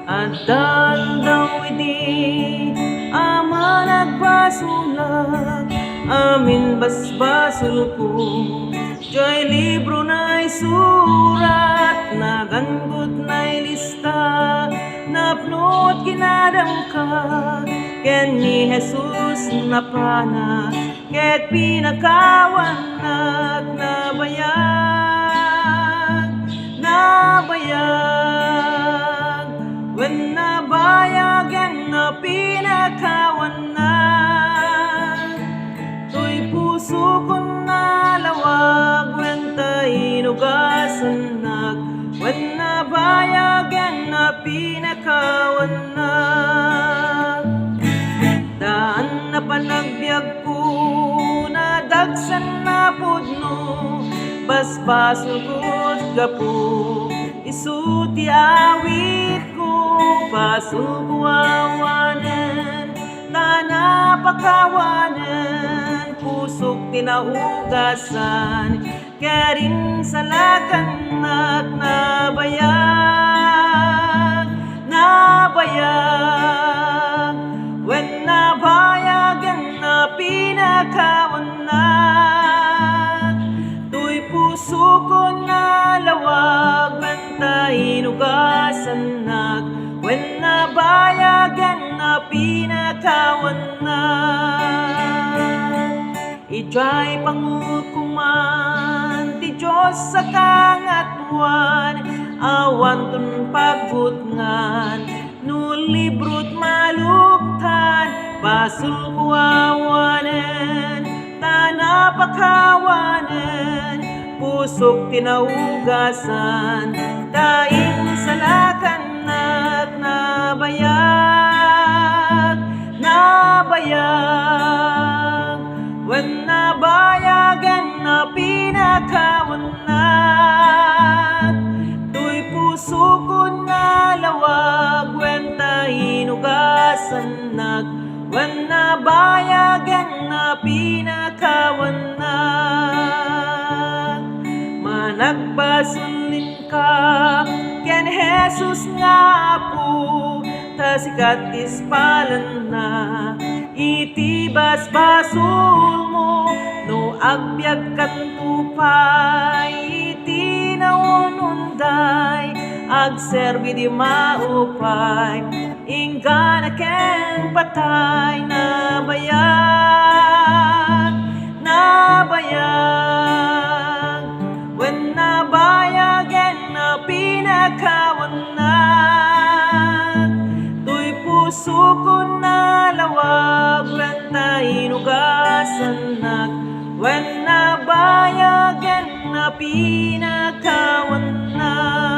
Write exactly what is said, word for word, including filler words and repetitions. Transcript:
Addan daw idi a managbasolak, amin basbasolko. Jay libro naisurat, nagan-ot nailista, napno ti kinadamka, ken ni Jesus napanak, ket pinakawannak. Nabayag, nabayag, wen nabayagen a pinakawannak. Toy pusokon a lawag wen ta inugasannak, wen nabayagen a pinakawannak. Daan a panagbiagko, nadagsen a pudno, basbasolko ti gapu, isu ti awitko, basolko awanen, ta napakawanen, pusok ti naugasan, ket insalakannak. Nabayag, nabayag, wen nabayagen a pinakawannak. Toy pusokon a lawag wen ta inugasannak, wen nabayagen a pinakawannak. Idiay pangukoman ti Dios a Kangatoan, awanton pagbutngan no librot maluktan. Basolko awanen, ta napakawanen, pusok ti naugasan, ta insalakannak. Nabayag, nabayag, wen nabayagen a pinakawannak. Toy pusokon a lawag wen ta inugasannak, wen nabayagen a pinakawannak. Managbasolin ka ken Jesus nga Apo, ta sika ti ispalanna iti basbasolmo. No agbiagkanto pay iti naun-unday, agserbi di maupay, inggana ken patay. Nabayag, nabayag, wen nabayagen a pinakawannak. Toy pusokon a lawag wen ta inugasannak, wen nabayagen a pinakawannak.